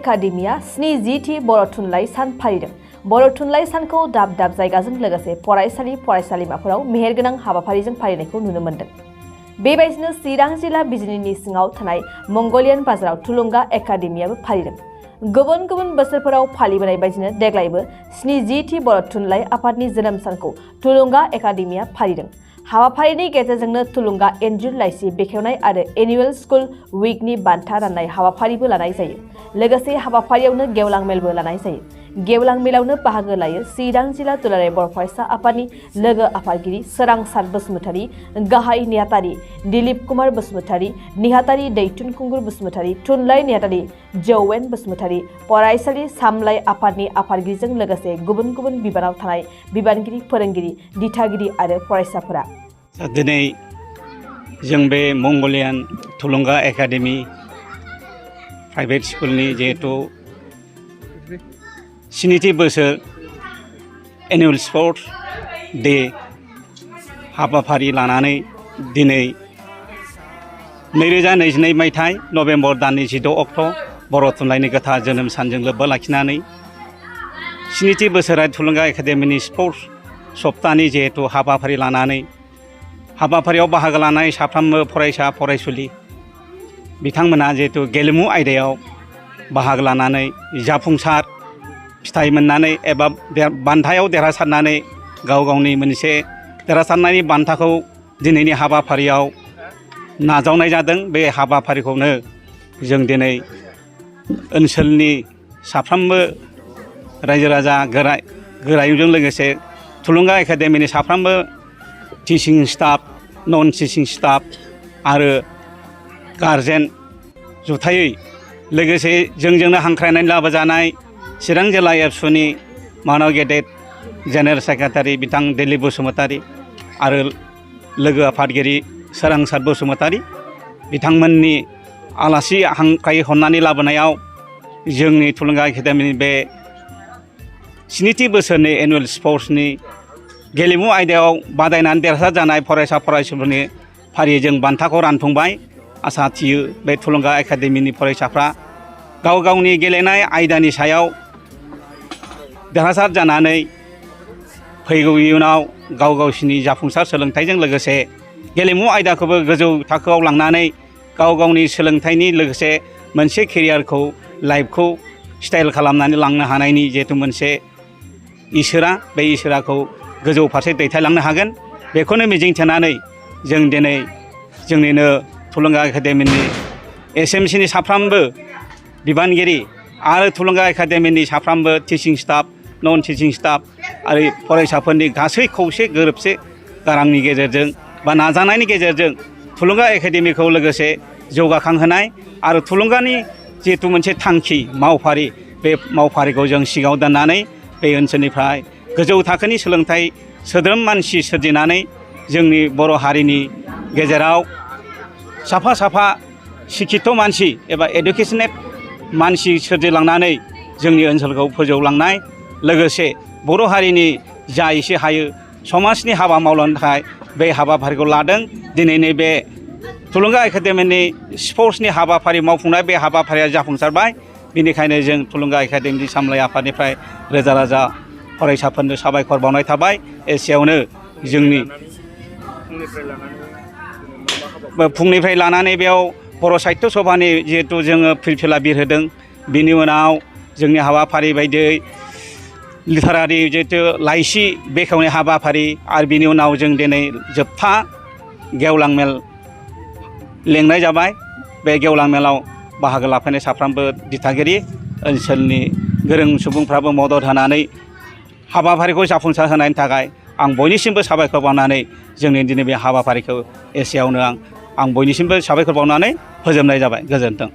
Academia 70थि बर' थुनलाइ सान फालिदों। बर' थुनलाइ सानखौ दाब दाब जायगाजों लोगोसे फरायसालिमाफोराव मेहेरगोनां हाबाफारिजों फालिनायखौ नुनो मोन्दों। बेबायदिनो चिरां जिल्ला बिजिनिनि सिङाव थानाय मंगलियान बाजाराव थुलुंगा एकाडेमियाबो फालिदों। गुबुन गुबुन बोसोरफोराव फालिबोनाय बायदिनो देग्लायबो 70थि बर' थुनलाइ आफादनि जोनोम सानखौ थुलुंगा एकाडेमिया फालिदों। हाबाफारिनि गेजेरजोंनो थुलुंगा इन्जुर लाइसि बेखेवनाय आरो एनुवेल स्कुल उइकनि बान्था राननाय हाबाफारिबो लानाय जायो। लोगोसे हाबाफारियावनो गेवलां मेलबो लानाय जायो। गेवलां मेलावनो बाहागो लायो चिरां जिल्ला दुलाराय बर' फरायसा आफादनि लोगो आफादगिरि सोरांसार बसुमतारी, गाहाय नेहाथारि दिलीप कुमार बसुमतारी, नेहाथारि दैथुन खुंगुर बसुमतारी, थुनलाइ नेहाथारि जौवेन बसुमतारी, फरायसालि सामलाय आफादनि आफादगिरिजों लोगोसे गुबुन गुबुन बिबानाव थानाय बिबानगिरि, फोरोंगिरि, दिथागिरि आरो फरायसाफोरा। दिनै जों बे मंगलियान थुलुंगा एकाडेमि प्राइभेट स्कुलनि जिहेतु 70थि बोसोर एनुवेल स्पर्ट्स डे हाबाफारि लानानै दिनै 2022 मायथाइ नभेम्बर दाननि 16 अक्ट' बर' थुनलाइनि गोथार जोनोम सानजों लोब्बा लाखिनानै 70थि बोसोरारि थुलुंगा एकाडेमिनि स्पर्ट्स सप्तानि जिहेतु हाबाफारि लानानै हाबाफारियाव बाहागो लानाय साफ्रोमबो फरायसा फरायसुलि बिथांमोना जिहेतु गेलेमु आयदायाव बाहागो लानानै जाफुंसार फिथाइ मोननानै एबा बान्थायाव देरहासारनानै गाव गावनि मोनसे देरहासारनायनि बान्थाखौ दिनैनि हाबाफारियाव नाजावनाय जादों। बे हाबाफारिखौनो जों दिनै ओनसोलनि साफ्रोमबो रायजो राजा गोरायुंजों लोगोसे थुलुंगा एकाडेमिनि साफ्रोमबो टिचिं स्टाफ, नन टिचिं स्टाफ आरो गारजेन जुथायै लोगोसे जोंजोंनो हांख्रायनानै लाबोजानाय चिरां जिल्ला एबसुनि मानाव गेदेर जेनेरेल सेक्रेटारि बिथां दिलीप बसुमतारी आरो लोगो आफादगिरि सोरांसार बसुमतारी बिथांमोननि आलासि हांख्राय हरनानै लाबोनायाव जोंनि थुलुंगा एकाडेमिनि बे 70थि बोसोरनि एनुवेल स्पर्ट्सनि गेलेमु आयदायाव बादायनानै देरहासार जानाय फरायसा फरायसुलिफोरनि फारियै जों बान्थाखौ रानफुंबाय। आसा थियो बे थुलुंगा एकाडेमिनि फरायसाफ्रा गाव गावनि गेलेनाय आयदानि सायाव देरहासार जानानै फैगौ इयुनाव गाव गावसिनि जाफुंसार सोलोंथाइजों लोगोसे गेलेमु आयदाखौबो गोजौ थाखोआव लांनानै गाव गावनि सोलोंथाइनि लोगोसे मोनसे केरियारखौ लाइफखौ स्टाइल खालामनानै लांनो हानायनि जिहेतु मोनसे बे इसोराखौ गोजौ फारसे दैथायलांनो हागोन। बेखौनो मिजिंथिनानै जों दिनै जोंनिनो थुलुंगा एकाडेमिनि एसएमसिनि साफ्रोमबो बिबानगिरि आरो थुलुंगा एकाडेमिनि साफ्रोमबो टिचिं स्टाफ, नन टिचिं स्टाफ आरो फरायसाफोरनि गासै खौसे गोरोबसे गारांनि गेजेरजों बा नाजानायनि गेजेरजों थुलुंगा एकाडेमिखौ लोगोसे जौगाखांहोनाय आरो थुलुंगानि जिहेतु मोनसे थांखि मावफारि, बे मावफारिखौ जों सिगाङाव दोननानै बे ओनसोलनिफ्राय गोजौ थाखोनि सोलोंथाइ सोद्रोम मानसि सोरजिनानै जोंनि बर' हारिनि गेजेराव साफा साफा शिक्षित मानसि एबा एडुकेसनेट मानसि सोरजिलांनानै जोंनि ओनसोलखौ फोजौलांनाय लोगोसे बर' हारिनि जा एसे हायो समाजनि हाबा मावलांनो थाखाय बे हाबाफारिखौ लादों। दिनैनि बे थुलुंगा एकाडेमिनि स्पर्ट्सनि हाबाफारि मावफुंनाय बे हाबाफारिया जाफुंसारबाय। बेनिखायनो जों थुलुंगा एकाडेमिनि सामलाय आफादनिफ्राय रोजा रोजा फरायसाफोरनो साबायखर बावनाय थाबाय। एसेयावनो जोंनि फुंनिफ्राय लानानै बेयाव बर' साहित्य सभानि जिहेतु जोङो फिरफिला बिरहोदों। बिनि उनाव जोंनि हाबाफारि बायदियै लिटारारि जिहेतु लाइसि बेखेवनाय हाबाफारि आरो बिनि उनाव जों दिनै जोबथा गेवलां मेल लेंनाय जाबाय। बे गेवलां मेलाव बाहागो लाफैनाय साफ्रोमबो दिथागिरि ओनसोलनि गोरों सुबुंफ्राबो मदद होनानै हाबाफारिखौ जाफुंसार होनायनि थाखाय आं बयनिसिमबो साबायखर बावनानै जोंनि दिनै बे हाबाफारिखौ एसेयावनो आं बयनिसिमबो साबायखर बावनानै फोजोबनाय जाबाय। गोजोन्थों।